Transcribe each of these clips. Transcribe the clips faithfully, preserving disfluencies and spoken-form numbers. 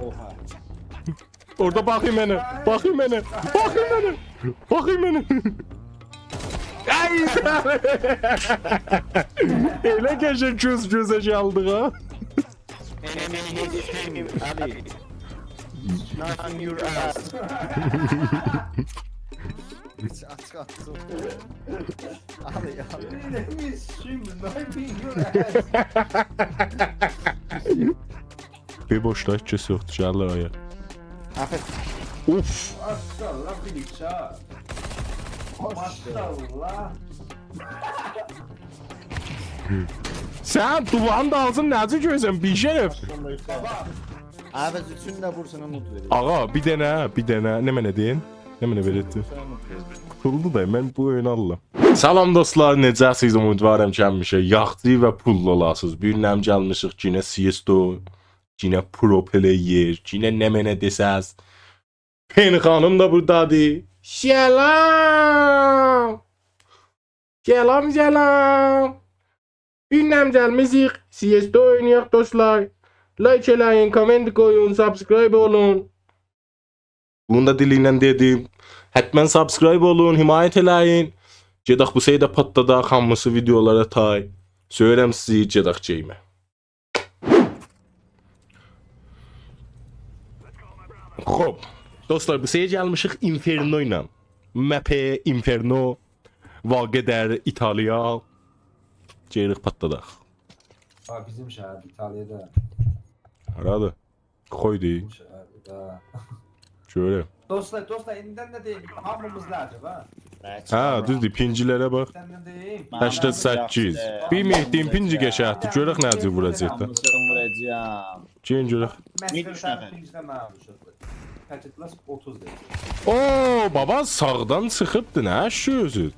اوها. اورادا باخین منه، باخین منه، باخین منه، باخین منه. آی! ائله قشنگ گؤز گؤزه گلدیک ها. Enemy has him, Ali. Knife in your ass. آچ، آچ، آچ. آل، آل. Enemy is him, knife in your ass. بیر بوشدا هئچ کس یوخدور، گلیر آیا. آفت. اوف! ماشاءالله، بیلیک چا. ماشاءالله. سن دووارین دالیسین نئجه گؤرورسن، بی‌شرف؟ آبی، اوچون ده وورسان، اومود وئریر. آقا، بیر دنه، بیر دنه. نمنه دئیین؟ نمنه وئریر؟ سن اومود وئریر. پوللو دا، من بو اویونو آللام. سلام دوستلار، نئجه‌سیز؟ امیدوارام کی همیشه یاخشی و پوللو اولاسینیز. بو گون هم گلمیشیک یئنه سی اس دو، یئنه پرو پلیر، یئنه نمنه دئسز. پئن خانیم دا بورادادیر. سلام. سلام، سلام. بو گون هم گلمیشیک سی اس دو اوینایاق دوستلار. لایک ائله‌یین، کامنت قویون، سابسکرایب اولون. بونو دا دیلینن دئدیم. حتما سابسکرایب اولون، حمایت ائله‌یین. گئدک بو سری ده پاتلاداق، هامیسی ویدئولارا تای. سؤیورم سیزی، گئدک گیمه. خوب. دوستلار، بو سری گلمیشیک اینفرنو ایله. مپ اینفرنو، واقع در ایتالیا. گئدیریک پاتلاداق. ها، بیزیم شهر، ایتالیادا. هارادیر؟ خویدو. بو شهرده. گؤرم. دوستلار، دوستلار، ایندیدن ده دئییم، هامیمیز لرجه، ها؟ هه، دوزدور، پینگیلره باخ. ایندیدن ده دئییم. هشتاد سککیز. بیر مهدی‌نین پینگی قشنگدیر. گؤرک نه جور ووراجاقدی. هامیسینی ووراجاغام. گلین گؤرک. مسخره میت پینگیدن منه وورور. پکت پلاس اوتوز دئییر. او، بابا، ساغدان چیخیبدی، نه شؤزو؟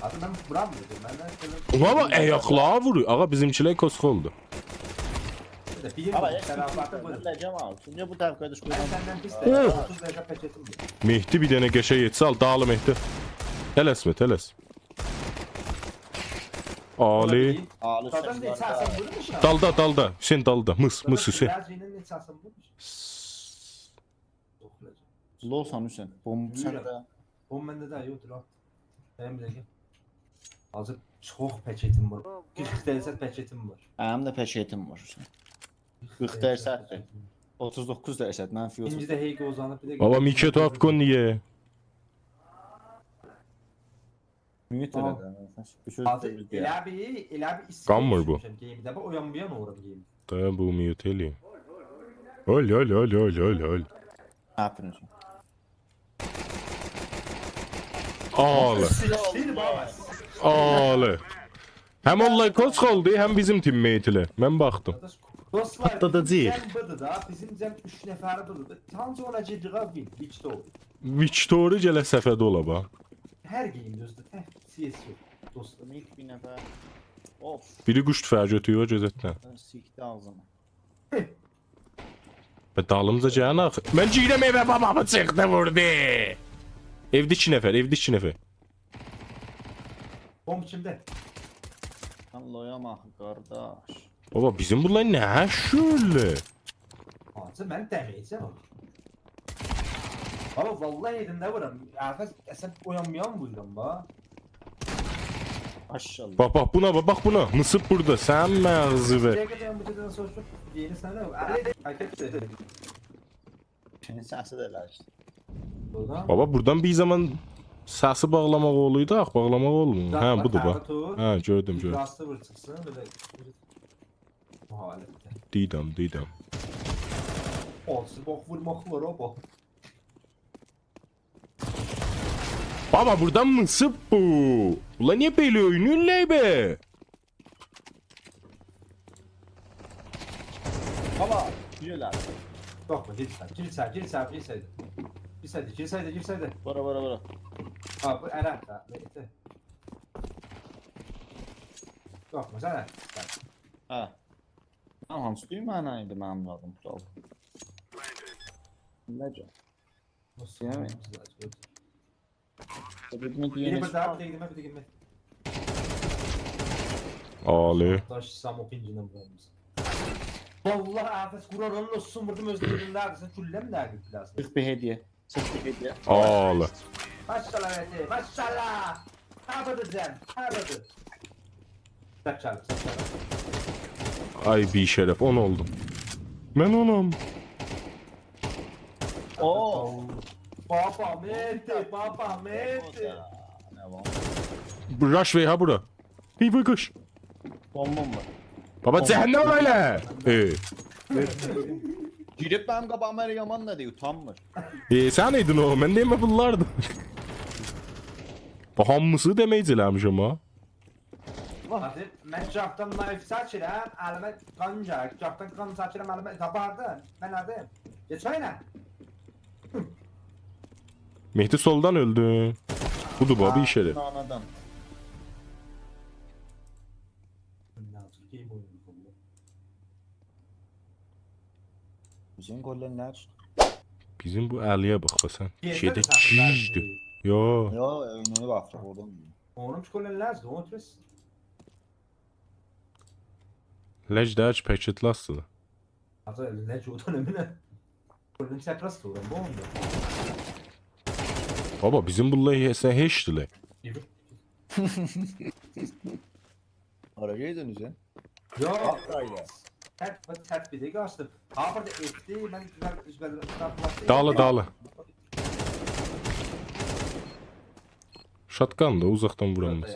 آبی، من وورام دئدیم، من ده دئدیم. اونا باخ، آیاقلاری وورور. آقا، بیزیمکیلر کوسخولدو. بیر ده بیلیم، آقا، شرافاتی من بودور. بیله‌جم آقا. چونکی بو طرف قارداش من قویدام. سندن پیس اوه. دئییلم، اوتوز دقیقه پکتیم وار. مهدی بیر دنه قشنگ یئتسه آل، داغیل مهدی. تلسمه، تلس. عالی. آلی قادان نئچه‌سین وورموشام؟ دالدا، دالدا. حسین دالدا. مس، مس حسین. لرجه‌نین نئچه‌سین وورموشام؟ چوخ لرجه. لوسان حسین. بوم سنده. او منده ده یوخدور ها. منیم ده گل. آزی چوخ پکتیم وار. قیرخ درصد پکتیم وار. منیم ده پکتیم وار حسین. قیرخ درصددیر. اوتوز دوققوز درصد، منفی اوتوز. ایکینجی ده هی اوزانیب بیر ده. بابا، میکه تو آپکون نییه؟ میوت آه. ائله‌دی. بیر سؤز آزی دئییل دئیه. ائله بیر، ائله بیر ایسته‌ییر. قان وور بو. گئیمده باخ، اویانمایان اولورام گئیمده. دایان، بو میوت ائله‌ییم. اول، اول، اول، اول، اول، اول. نه یاپیرسان؟ آلی. سیکتیر بابا. آلی. هم اونلار کوسخولدو، هم بیزیم تیم‌میت‌لر. من باخدیم. دوستلار، پاتلاداجاغیق. بیزیم جنگ بودور دا، بیزیم جنگ اوچ نفرلی بودور. تانجی اونا گیرجیک ها، وین، ویکتور. ویکتوری گله صفحه‌ده اولا باخ. هر گئیم دوستلار، تک سی اس یوخ، دوستلار. میک بیر نفر. اوف. بیری قوش توفنگی گؤتوروب، او گؤزتله. سیکدی آغزینا. به دالیمجا گلین آخی. من گیرم ائوه، بابا، بو چیخدی ووردو. ائوده ایکی نفر، ائوده ایکی نفر. بومب کیمده؟ سن لویام آخی، قارداش. بابا، بیزیم بونلار نه شؤله؟ هانسی، من دمیجم اونو. بابا، واللهی ائدیم ده وورام. عرفه، سن اویانمایان وورورام، باخ. ماشاءالله. باخ، باخ، بونا باخ، باخ بونا. مصیب بورادا، سن مغزیوه. دقیقه دن بو دقیقه‌دن سونرا چوخ یئنی سنه. علی، حرکت ائدیر. سنین سسی ده ائله ایشده. بورادان. بابا، بورادان بیر زامان سسی باغلاماق اولوردو، آخی باغلاماق اولمور. هه، بودور باخ. هه، گؤردوم، گؤردوم. راستلی وور چیخسین، بئله بو حالتده. دیدیم، دیدیم. اولسون، باخ، وورماقلار او، باخ. بابا، بورادان مصیب بو. اولار نییه بئله اویناییرلار به؟ بابا، گیرلر. یوخ، گیر ایچری، گیر ایچری، گیر ایچری، گیر ایچری. گیر ایچری، گیر ایچری. بورا، بورا، بورا. ها، بو عرب ده، مهدی. یوخ، سن عرب. هه. من هانسی دویمه ایله ایدی منیم لازیم توتالدی؟ نه جان؟ ناسیل یعنی؟ یانیمیز لازیم؟ دئدیم، بیری یئنه بورادا، بیر دقیقه، بیر دقیقه. عالی. داش سام او پینگینن وورموسون. والله آفس قرآن، اونون اوسون ووردوم، اؤزو ووردوم، نه‌دیر؟ سن گولله می، نه‌دیر بیله‌سین؟ قیرخ بیر هدیه. چک بیر هدیه. آله. ماشاءالله، مهدی، ماشاءالله. هه، بودور جم، هه، بودور. سک چالیب، سک چالیب. آی بی‌شرف، اون اولدوم. من اونام. اوو. بابا، مهدی، بابا، مهدی. نه وار؟ بو راش وی ها بورا. هی وای قاش. بومبام وار. بابا جهنم اورا ائله. ائ. گیریب منیم قاباغیما ائله یامان دا دئییر، اوتانمیر. ائ، سن ایدین او، من دئییم بونلاردی. بو هامیسی دمیج ائله‌میشم ها. حاجی، من گاهدان نایف چکیرم، الیمه قان گلیر. گاهدان قان چکیرم، الیمه داباردی. من ندیم؟ گئچ اوینا. مهدی سولدان اؤلدو. بودور بابا، بی‌شرف. نانادان. بیزیم گللر نه؟ بیزیم بو علی‌یه باخ، باخ سن. یئتمز شئیده آخی گیجدی. بلکه. یا. یا، اؤینونو باخدیق اورادان. اونون گللری لجدی، اونو ترس. لج دئییل کی، پکت لاستی‌دیر. حاجی، لج اودان امینم. گللری چپراست اورام، بو اوندا. بابا، بیزیم بونلار هئ-، سن هئچدیلر. هارا گئدین اوزه؟ یا، باخ قایدا. تپ، تپ بیر ده قاچدیم. ها، بورادا ائتدی، من اوزبر، اوزبر، اوزبر، دالی، دالی. شاتگاندی، اوزاقدان ووراماز.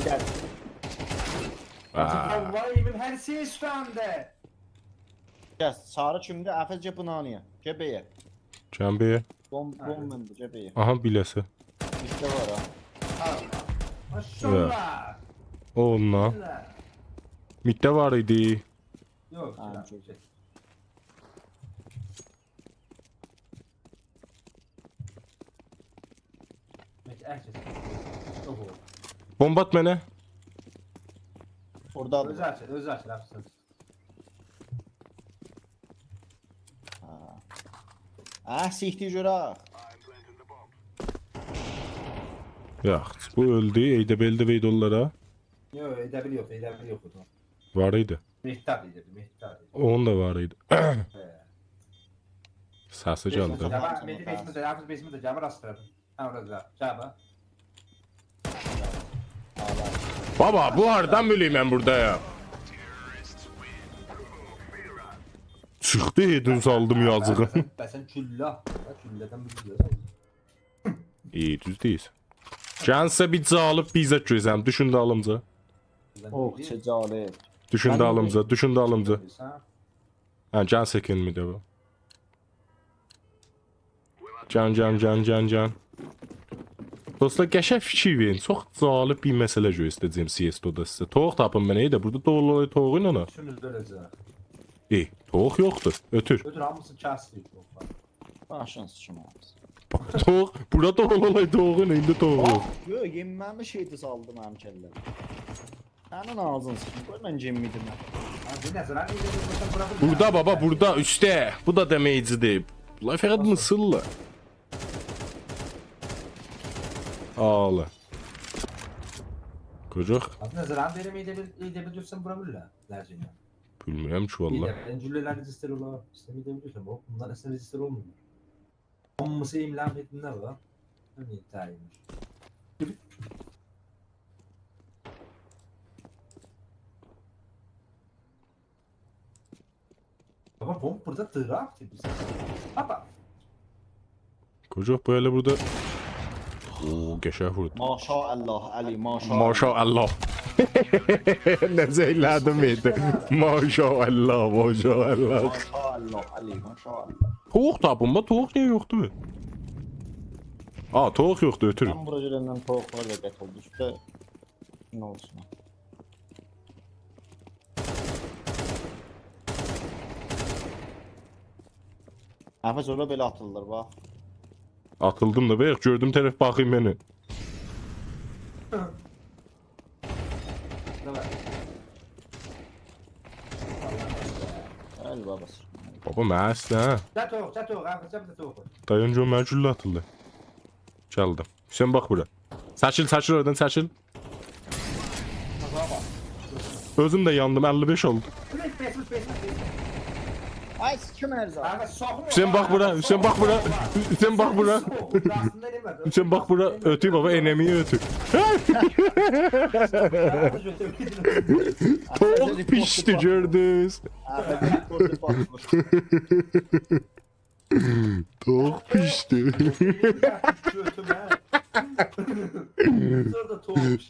گل. آه. والله ایمیم هر شئی اوستونده. گل، ساری کیمده؟ عفز، گل بونو آنییا. گل بئیه. جنبه. بوم، بوم منده، گل بئیه. آها، بیله‌سی. بیزده وار ها. ها، ماشاءالله. او اوندا. الله. میدده وار ایدی. یوخ، ها، یوخ. چوز. مهدی، اه، چوز. یوخ، او. بومبا آت منه. اورادا. اؤزو آچیر، اؤزو آچیر، آپسین. ها. اه، سیکدیر گؤرک. یوخ، بو اؤلدو. ائیده بئلدی وید اونلارا. یوخ، ائیده بیل یوخ، ائیده بیل یوخ اوردا. وار ایدی. مهدی دئییردی، مهدی دئییردی. اونون دا وار ایدی. هه. سسی گلدی. گل، مهدی، بیسیمده، یاخود بیسیمده، گل، بورادا، گل. گل، بورادا. بابا، بو هاردان بیلیم من بوردایام؟ چیخدی، هئدین سالدیم یازیغی. بس سن، بس سن گولله آتدین دا، گولله‌دن بیلدین. ای، دوز دئییرسن. گلسه بیر جالب بیزه گؤزم، دوشون دالیمجا. اوه، چه جالب. دوشون من دالیمجا، دوشون دالیمجا. هه، گل سکن میده بو. جان، جان، جان، جان، جان. دوستلار، قشنگ فیکیر وئرین. چوخ جالب بیر مسئله گؤستره‌جم سی اس دودا سیزه. تویوق تاپین منه، ائیده بورادا دولالای تویوغو ایله. اوچوموز ده اؤله‌جک. ای، تویوق یوخدور. اؤتور. اؤتور، هامیسینی کسدیک، تویوق وار. باشین سیچیم آغزی. تویوق، بورادا دولالای تویوغو ایله، ایندی تویوق یوخ. یوخ، یئنمه‌میش ایدی، سالدیم منیم کلله‌مه. سنین آغزین سیچیم، قوی من یئممه‌یدیم من. ها، بیر نظر، ها، ایندی بورادا، بورادا. بورادا بابا، بورادا، اوسته. بو دا دمیجی‌دیر. بونلار فقط میسیللار. آله. قوجاق. آدی نظر، ها، بئله ایده بیل، ایده بیل دورسان وورا بیللر، لرزینه. بیلمیرم کی، والله. ایده بیل، گولله‌لر رزیستر اولار، ایسته‌میرم دئمیرم، او، بوندان اصلا رزیستر اولمور. هامیسی ایملن بیتینده وار. همین تعیین. بابا، بومب بورادا دورار کی بیز. بابا. قوجاق، بو ائله بورادا. اوو، قشنگ ووردو. ماشاءالله، علی، ماشاءالله. ماشاءالله. نئجه ائله‌دیم، ائیدی. ماشاءالله، ماشاءالله. ماشاءالله، علی، ماشاءالله. تویوق تاپین، باخ، تویوق نییه یوخدور؟ آ، تویوق یوخدور، اؤتورون. من بورا گلندن تویوق وار دا قتل دوشدو. نه اولسون؟ نفس اورا بئله آتیللیر، باخ. آتیلدیم دا، بایاق گؤردوم طرف باخیم منی. نه وار؟ ال باباسی. بابا، من اصلا. جا تویوق، جا تویوق، آفس، جا بیر ده تویوق. دایان، گؤر، منه گولله آتیلدی. گلدیم. حسین، باخ بورا. چکیل، چکیل اورادان، چکیل. بابا. اؤزوم ده یاندیم، اللی بئش اولدو. بئسیمیز، بئسیمیز، بئسیمیز. آی، سیکیم هر زامان. آقا، سوخما. حسین، باخ بورا، حسین، باخ بورا. حسین، باخ بورا. حسین، باخ بورا. اؤتور بابا، انمی‌یی اؤتور. تویوق پیشدی، گؤردونوز. تویوق پیشدی.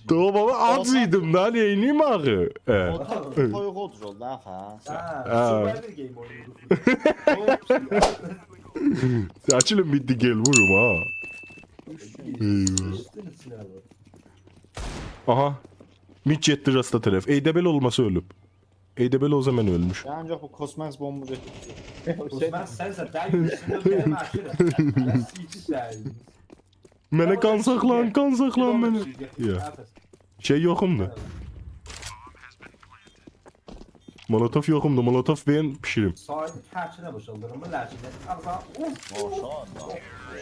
تویوق بابا، آج ایدیم دا، نئینییم آخی؟ هه. تویوق اودور اولدو، آفا. ها، Survivor game اویناییردیق. ساکینین، بیتدی، گل ووروم ها. ایوا. آها. مید گئتدی راستا طرف. ای دبل اولماسا اؤلوب. ای دبل اولسا من اؤلموشم. آنجاق بو کوسماس بومبو گؤتوردو. کوسماس سنسن، دای گوشلو، منه آشیرم. سیکی سن. منه قان ساخلان، قان ساخلان منه. یا. شئی یوخومدور. مولوتوف یوخومدور، مولوتوف وئرین بیشیریم. سایت هرچینه بوشالدیریم، لکینه. آقا، اوف.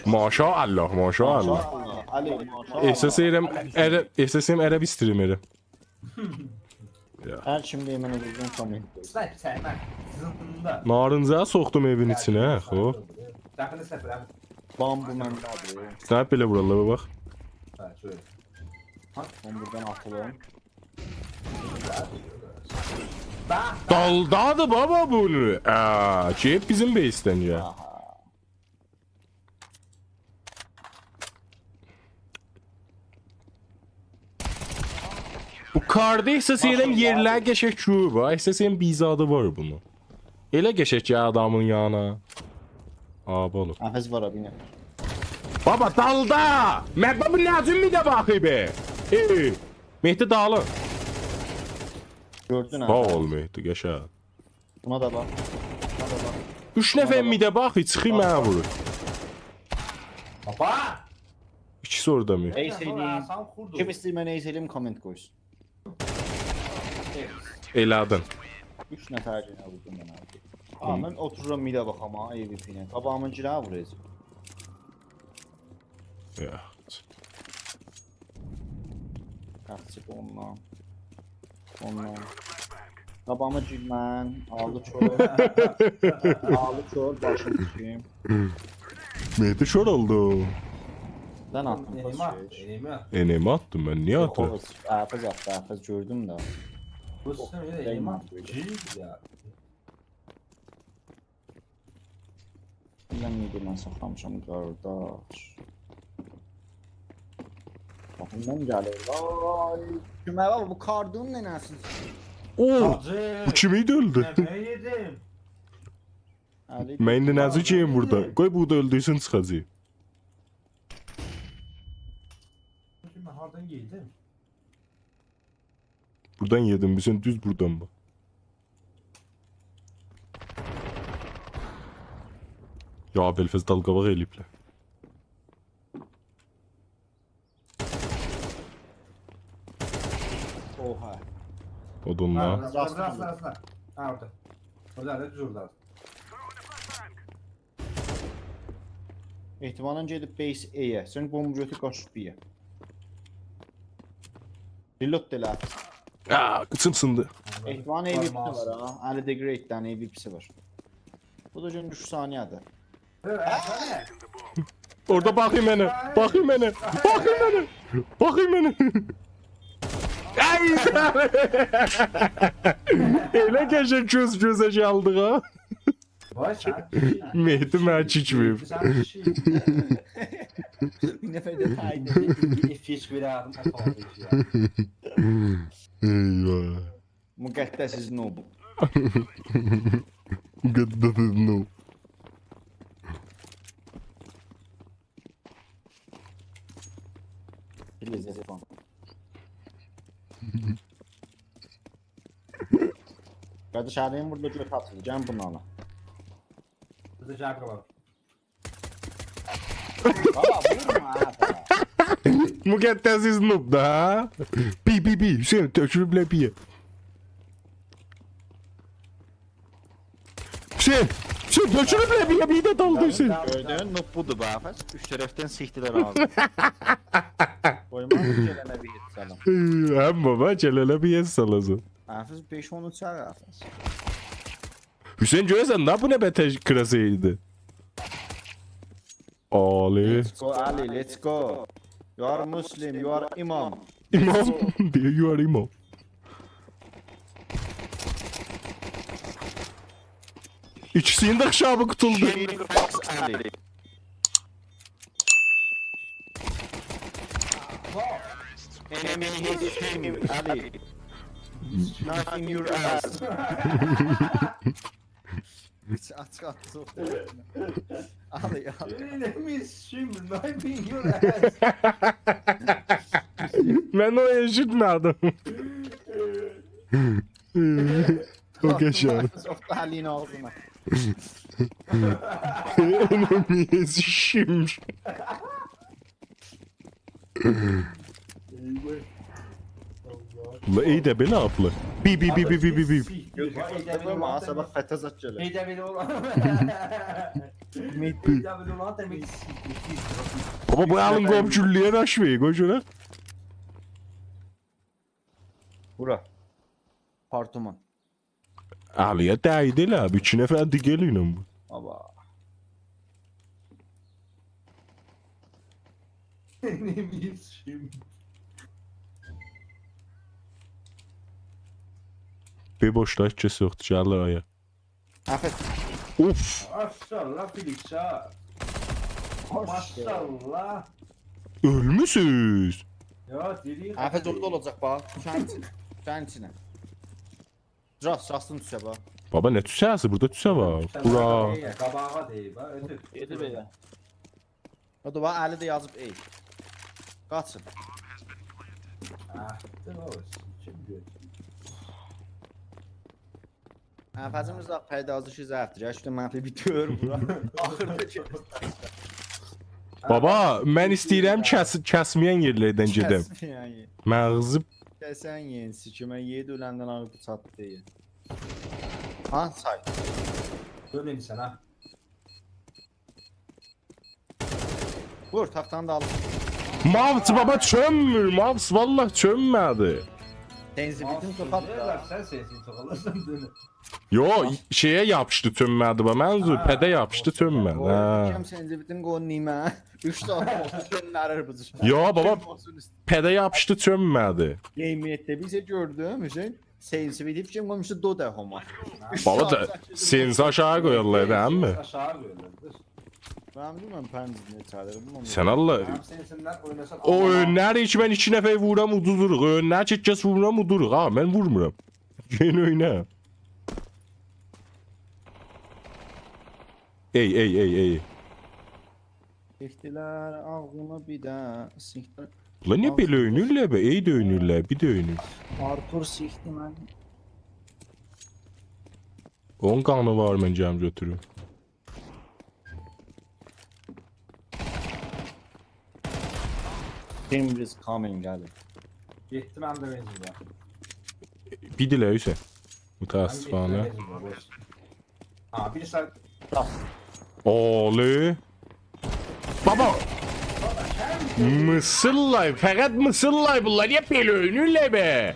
ماشاءالله. ماشاءالله، ماشاءالله. ماشاءالله. علی، ماشاءالله. احساس ائدیرم، عرب، احساس ائدیرم عرب استریمری. هر کیم دئییر منه دوزگون کامنت. سنایپر، سنایپر. زیندیندا. نارنجی‌یی سوخدوم ائوین ایچینه، خوب. دفعه سفر، ها. بامبو منده‌دیر. سنایپر بئله وورارلار، باخ. ها، شویه. من بورادان آتیلیم. به. دالدادیر بابا بونو. آ، گئدیب بیزیم بیسدن یا. بو کاردا احساس ائدیرم یئرلری قشنگ کویوب ها. احساس ائدیرم بیر زادی وار بونون. ائله قشنگ کی آدامین یانینا. آ، بالو. نفس وار ها، بیر نفر. بابا، دالدا! من، بابا، نه جور میده باخیب؟ ای، مهدی دالی. گؤردون ها. ساغ اول، مهدی، قشنگ. بونا دا باخ. بونا دا باخ. اوچ نفر میده باخ، چیخیر منه وورور. بابا! ایکیسی اورادا می؟ ائی سئیدیم. اعصابیم خوردو. کیم ایسته‌ییر من ائی سئیدیم، کامنت قویسون. ائله‌دین. اوچ نفر یئنه ووردوم من آبی. آ، من اوتورورام میده باخام ها، ای وی پی ایله. قاباغیما گیره ووره‌جاغام. یا. تقصیر اوندان. اوندان. قاباغیما گیرمه. آلدی کور. آلدی کور، باشیم دوشوم. مهدی کور اولدو. سن آتدین، انمی باش آت، گئچ. انمی آت. انمی آتدیم من، نییه آتدیم؟ یوخ، او، حافظ آتدی، حافظ گؤردوم ده. بو سیستم ائله انمی آت. گیر یا. بیلمیرم، من ساخلامیشام، قارداش. باخیندان گلیر. وای. کیمه باخ، بو کاردون ننه‌سی؟ او، حاجی. بو کیم ایدی اؤلدو؟ نمنه یئدیم؟ علی، من ایندی نه جور گئدیم بورادا؟ قوی بورادا اؤلدورسون، چیخاجاق. من هاردان یئدیم؟ بورادان یئدیم، بیزیم دوز بورادان باخ. یا، بلفز دالقاباق ائله‌ییبلر. اوها. اودونلا. راست، راست، راست، راست. ها، اورادا. اورادا، اورادا، دوز اورادا. احتمالاً گئدیب بیس ائیه. سن بومبو گؤتور، قاچ بی‌یه. Reload ائله. آ، قیچیم سیندی. احتمالاً ای وی پی‌سی وار ها. علی The Great-دن ای وی پی‌سی وار. بو دا گؤرون اوچ ثانیه‌دیر. اورادا باخین منه، باخین منه، باخین منه، باخین منه. آی! ائله قشنگ گؤز گؤزه گلدیک ها. وای، سن کیشی. مهدی منه کیک وئریب. سن کیشی. بیر نفر ده تایید ائدیر. اف پی اس وئرردیم، آتاردیم یا. ایواه. مقدس is noob. Good, good, no. بیر لذت وار. قارداش، آدام بورادا گؤت آچیلیر. گلین بونو آلاق. بورادا گل قاباق. بابا، وورما ها، بابا. مقدس is noob دا، ها؟ بی، بی، بی، حسین، تؤکولوبلر بی‌یه. حسین، حسین، تؤکولوبلر بی‌یه، بیر ده دالدی حسین. گؤردون، نوب بودور به، حافظ. اوچ طرفدن سیکدیلر آغزینا. قویماز کی، گلنه بیر هئت سالیم. ای، هم بابا، گلنه بیر هئت سالاسان. حافظ، بئش اون اوچ آغ، حافظ. حسین، گؤرورسن ده، بو نه بتر کراس ایدی؟ عالی. Let's go, Ali, let's go. You are Muslim, you are imam. امام؟ دئییر، you are امام. ایکیسینین ده حسابی قوتولدو. Shame, Ali. Enemy is shame, Ali. Knife in your ass. آچیق، آچیق آتدی، چوخ دئییل. آلی، آلی. Enemy is shame, knife in your ass. من اونو ائشیتمه‌دیم. او قشنگ. چوخ دا الین آغزینا. Enemy is shame. لا، ای ده بئله آپلی. بی، بی، بی، بی، بی، بی، بی. یوخ، یوخ، ای ده بئله اولاندا، ها، صاباح فته زاد گلر. ای ده بئله اولان-، ای ده بئله اولاندا، ای ده بئله اولاندا، ای ده بئله اولاندا. بابا، بو الین قویوب گولله‌یه رش وئر، قوی گؤرک. بورا. پارتومان. علی‌یه دَیدی ائله، ایکی نفر دیگه ائله بو. بابا. نه بیلیم. بیر بوشدا هئچ کس یوخدور، گلدیلر آیا. حافظ. اوف. ماشاءالله، فیلیکس ها. ماشاءالله. اؤلموسوز. یا، دیری‌ییک. حافظ، اوردا اولاجاق، باخ. دوشن ایچینه. دوشن ایچینه. راست، راستین دوشه، باخ. بابا، نه دوشه‌سی؟ بوردا دوشه وار. بورا. دئییر، قاباغا دئییر، باخ، اؤتور. گئدیر بئله. او دا وار، علی ده یازیب، ای. قاچین. آه، دئ، او، کیم گؤردو؟ هه، فضل میرزا، پردازشی ضعیفدیر. هشت منفی بیر دؤور وورا. آخیردا کی. بابا، من ایسته‌ییرم کس-، کسمه‌ین یئرلردن گئدم. کسمه‌ین یئر. مغزی. کسن یئرین سیکیمه، یئدی اؤلندن آغیر بو چاتدی. ها، سای. دؤن ایندی سن، ها. وور، تاختانی دا آل. ماوس بابا چؤنمور، ماوس والله چؤنمه‌دی. سنسیتیویتین چوخ آتدی. سن سنسیتیو اولورسان، دؤنور. یو، شئیه یاپیشدی، چؤنمه‌دی بابا. منظور، هه، پده یاپیشدی، چؤنمه‌دی. هه. یکم سنسیتیویتین قویون نیمه. اوچ دنه اولسون، چؤنمه‌دی بو. یو، بابا، پده یاپیشدی، چؤنمه‌دی. گیم یئددیده بیزه گؤردوم، حسین. سنسیتیویتی فیکریم قویموشدو دو دفعه اوما. بابا دا، سنسی آشاغی قویارلار دا، عمی. آشاغی قویارلار، دوز. من بیلمیرم، پنج نئچه‌دیر، بیلمیرم. سن الله. منیم سنسیمدن اویناسان او آللاه. اویونلاری کی من ایکی نفر وورورام، اودوزوروق. اویونلاری کی کس وورمورام، اودوروق. ها، من وورمورام. یئنه اوینا. ای، ای، ای، ای. سیکدیلر آغزیما بیر ده، سیکدیلر. بونلار نییه بئله آغزیما اوینایرلار به؟ ای ده اوینایرلار، بیر ده اوینایرلار. آرتور سیکدی منی. اونون قانی وار، من گلیم گؤتوروم. Team is coming، علی. گئتدی، منیم ده بنزین وار. بیر دیله، حسین. من گئتدیم، متأسفانه. بنزین وار، بوش. ها، بیر ساعت. اولی. بابا. مصیرلار، فقط مصیرلار بونلار. نییه بئله اوینایرلار به؟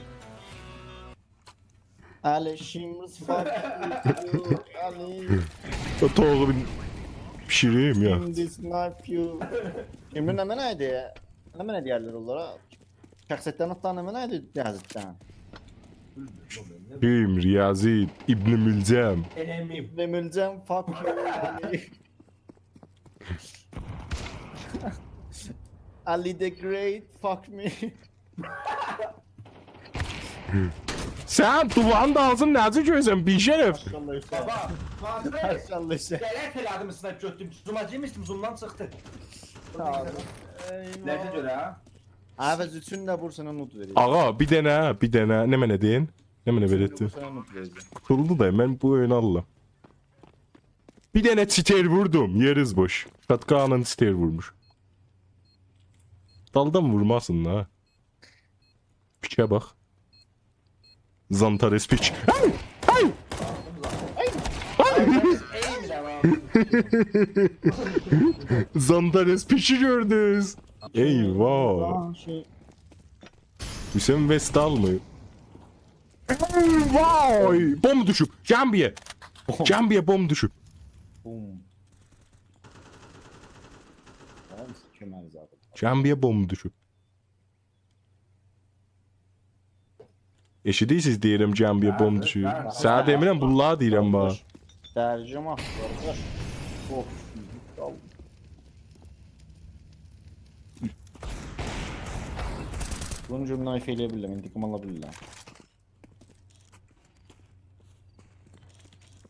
علی، شیمز، fuck you، علی. او تویوغو بیر بیشیریم یا. Shimz knife you. شیمز نمنه ایدی؟ نمنه دئیرلر اونلارا؟ شخصیتلرین آدلاری نمنه ایدی یزیددن؟ کیم؟ ریاضی، ابن ملجم. ابن ملجم، fuck you، علی. Ali the Great, fuck me. سن دووارین دالینی نئجه گؤرورسن، بی‌شرف؟ ماشاءالله، حسین. بابا، ماشاءالله، حسین. ماشاءالله، غلط ائله‌دیم، اسنایپ گؤتدوم. زوما گیرمیشدیم، زومدان چیخدی. ساغ اول. ائیواه. نئجه گؤره، ها؟ عوض اوچون ده وور، سنه نود وئره‌جم. آغا، بیر دنه، بیر دنه، نمنه دئیین؟ نمنه وئره‌جم؟ اوچون ده وور، سنه نود وئره‌جم. قورولدو دا، من بو اویونو آلیرام. بیر دنه چیتر ووردوم، یئریز بوش. شاتگانین چیتر وورموش. دالدان وورماسین دا. پیکه باخ. زانتارز پیک. آی! آی! آی! آی! زانتارز پیکی گؤردونوز. ائیواه. آه، شئی. حسین وست آلمیر. وای! بوم دوشوب. گلین بیر یئره. Can بیه بوم دوشوب. بوم. Tamam, sikeyim ben zaten. Can بیه بوم دوشوب. ائشیدیرسینیز، دئییرم، جنبیه بوم دوشور. سنه دئمیرم، بونلاری دئییرم، باخ. درجه ماخ، قارداش. اوف. بونو جمله ایفه ائلیه بیلیرم، انتقام آلا بیلیرم.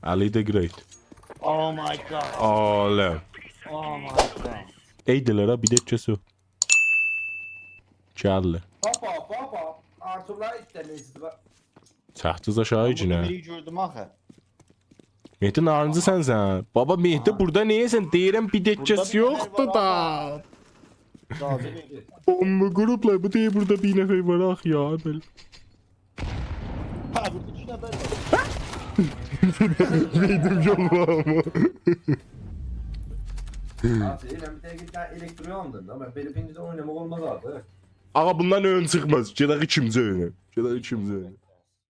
علی ده great. Oh my god. عالم. Oh my god. ای دلارا، بیر ده کسو. گلدی. Papa, papa. Arthurlar ایتلر نئجه؟ چاخدیز آشاغی ایچینه. بیری گؤردوم آخی. مهدی، نارنجی سنسن. بابا، مهدی، بورادا نئیه‌سن؟ دئییرم، بیر ده کسو یوخدور دا. راضی بیری. بومبا قوروبلار، بو دئییر بورادا بیر نفر وار، آخ یا، بئله. ها، بورادا ایکی نفر وار. دئدیم، یوخ، آمما. Abi, ben bir tane git tane elektrik aldım da. Ben böyle pinci de oynamak olmaz abi. آغا، بوندان اویون چیخماز. گئدک ایکینجی اویونا. گئدک ایکینجی اویونا.